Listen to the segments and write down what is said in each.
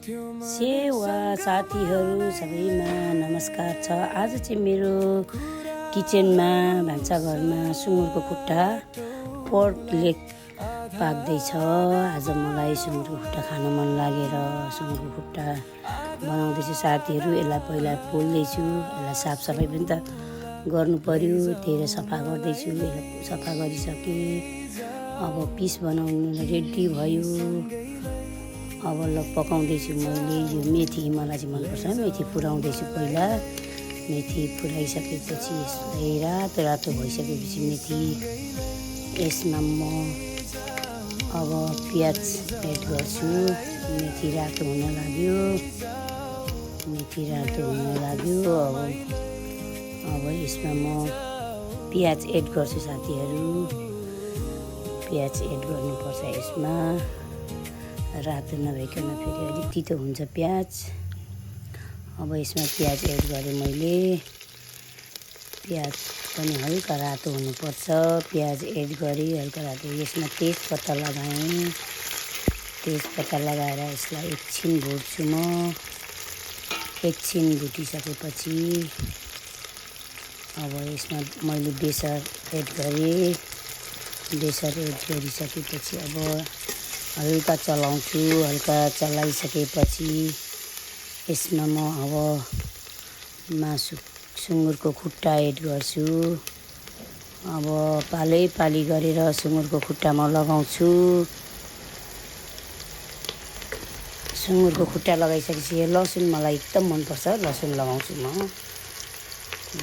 सेवा साथीहरू सबैमा नमस्कार छ। आज चाहिँ मेरो किचनमा भान्साघरमा सुँगुरको खुट्टा पोर्क लेग पाक्दैछ। आज मलाई सुँगुरको खुट्टा खान मन लागेर सुँगुरको खुट्टा बनाउँदैछु साथीहरू। यसलाई पहिला पोल्दैछु, यसलाई साफसफाइ पनि त गर्नु पर्यो, धेरै सफा गर्दैछु। यसलाई सफा गरिसकेँ, अब पिस बनाउनु रेडी भयो। अब पकाउँदैछु मैले यो मेथी, मलाई चाहिँ मनपर्छ मेथी पुऱ्याउँदैछु। पहिला मेथी पुऱ्याइसकेपछि यसलाई रातो रातो भइसकेपछि मेथी यसमा म अब प्याज एड गर्छु। मेथी रातो हुन लाग्यो, मेथी रातो हुन लाग्यो। अब यसमा म प्याज एड गर्छु साथीहरू। प्याज एड गर्नुपर्छ यसमा, रातो नभइकन फेरि अलिक तितो हुन्छ प्याज। अब यसमा प्याज एड गरेँ मैले। प्याज पनि हल्का रातो हुनुपर्छ। प्याज एड गरेँ हल्का रातो। यसमा तेजपत्ता लगाएँ। तेजपत्ता लगाएर यसलाई एकछिन भुट्छु म। एकछिन भुटिसकेपछि अब यसमा मैले बेसार एड गरेँ। बेसार एड गरिसकेपछि अब हल्का चलाउँछु। हल्का चलाइसकेपछि यसमा म अब मासु सुँगुरको खुट्टा एड गर्छु। अब पालै गरेर सुँगुरको खुट्टा म लगाउँछु। सुँगुरको खुट्टा लगाइसकेपछि लसुन मलाई एकदम मनपर्छ, लसुन लगाउँछु म।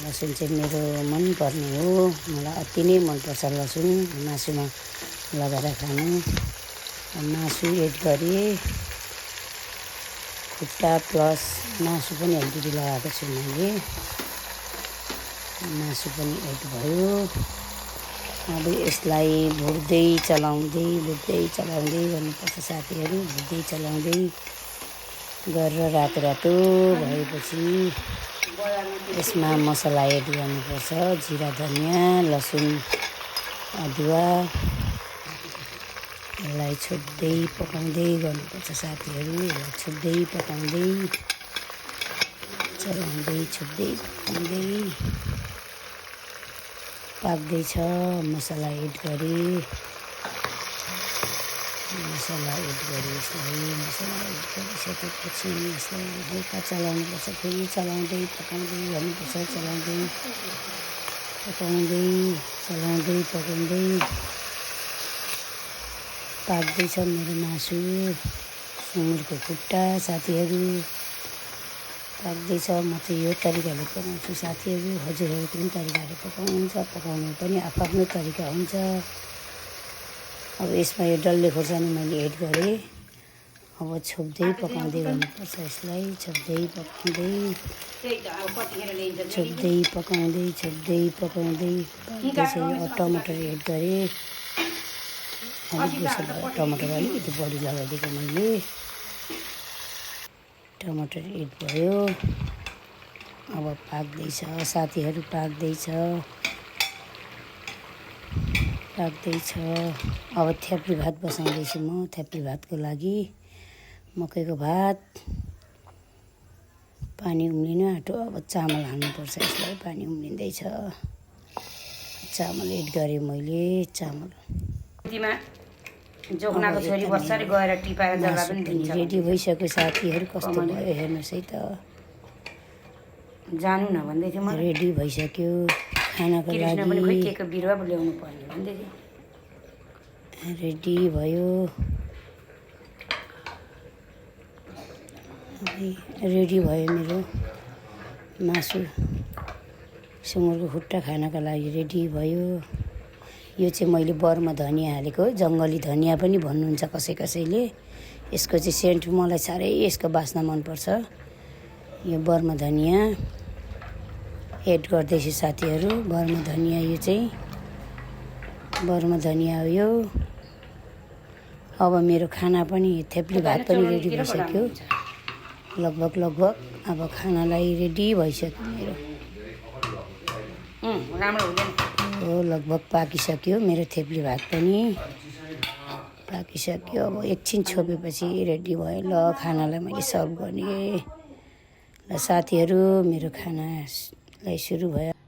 लसुन चाहिँ मेरो मनपर्ने हो, मलाई अति नै मनपर्छ लसुन मासुमा लगाएर खानु। मासु एड गरेँ, खुट्टा प्लस मासु पनि अलिकति लगाएको छु मैले। मासु पनि एड भयो। अब यसलाई भुट्दै चलाउँदै गर्नुपर्छ साथीहरू। भुट्दै चलाउँदै गरेर रातो रातो भएपछि यसमा मसला एड गर्नुपर्छ। जिरा, धनियाँ, लसुन, अदुवा। यसलाई छोड्दै पकाउँदै गर्नुपर्छ साथीहरू। यसलाई छोड्दै पकाउँदै चलाउँदै छोड्दै पकाउँदै पाक्दैछ। मसला एड गरेँ। मसला एड गरेँ यसलाई। मसला एड गरिसकेपछि यसलाई हल्का चलाउनुपर्छ। फेरि चलाउँदै पकाउँदै गर्नुपर्छ। चलाउँदै पाक्दैछ मेरो मासु सुँगुरको खुट्टा साथीहरू। पाक्दैछ। म चाहिँ यो तरिकाले पकाउँछु साथीहरू। हजुरहरूको पनि तरिकाले पकाउनुहुन्छ, पकाउनु पनि आफ्नो तरिका हुन्छ। अब यसमा यो डल्ले खोर्सानी मैले एड गरेँ। अब छोप्दै पकाउँदै गर्नुपर्छ यसलाई। छोप्दै पकाउँदै टमाटर एड गरेँ। अलिक बेसी टमाटर अलिकति बढी लगाइदिएको मैले। टमाटर एड भयो। अब पाक्दैछ साथीहरू, पाक्दैछ। अब थ्याप्ली भात बसाउँदैछु म। थ्याप्ली भातको लागि मकैको भात। पानी उम्लिन आँट्यो। अब चामल हाल्नुपर्छ यसलाई। पानी उम्लिँदैछ। चामल एड गरेँ मैले। चामल जोगनाको छोरी बस्छरी गएर टिपाएर जग्गा पनि दिन्छ। रेडी भइसक्यो साथीहरू। कस्तो भयो हेर्नुहोस् है त। जानु न भन्दै थियो मलाई। रेडी भइसक्यो खानाको लागि। केको बिरुवा ल्याउनु पर्ने भन्दै थियो। रेडी भयो। मेरो मासु सुँगुरको खुट्टा खानाको लागि रेडी भयो। यो चाहिँ मैले बर्मा धनियाँ हालेको, जङ्गली धनियाँ पनि भन्नुहुन्छ कसैले। यसको चाहिँ सेन्ट मलाई साह्रै यसको बास्ना मनपर्छ। यो बर्मा धनियाँ एड गर्दैछु साथीहरू। बर्मा धनियाँ यो चाहिँ बर्मा धनियाँ हो यो। अब मेरो खाना पनि थेप्ली भात पनि रेडी भइसक्यो लगभग। अब खानालाई रेडी भइसक्यो मेरो। राम्रो हुँदैन हो। लगभग पाकिसक्यो मेरो थेप्ली भात पनि। पाकिसक्यो। अब एकछिन छोपेपछि रेडी भयो। ल खानालाई मैले सर्भ गर्ने। ल साथीहरू मेरो खानालाई सुरु भयो।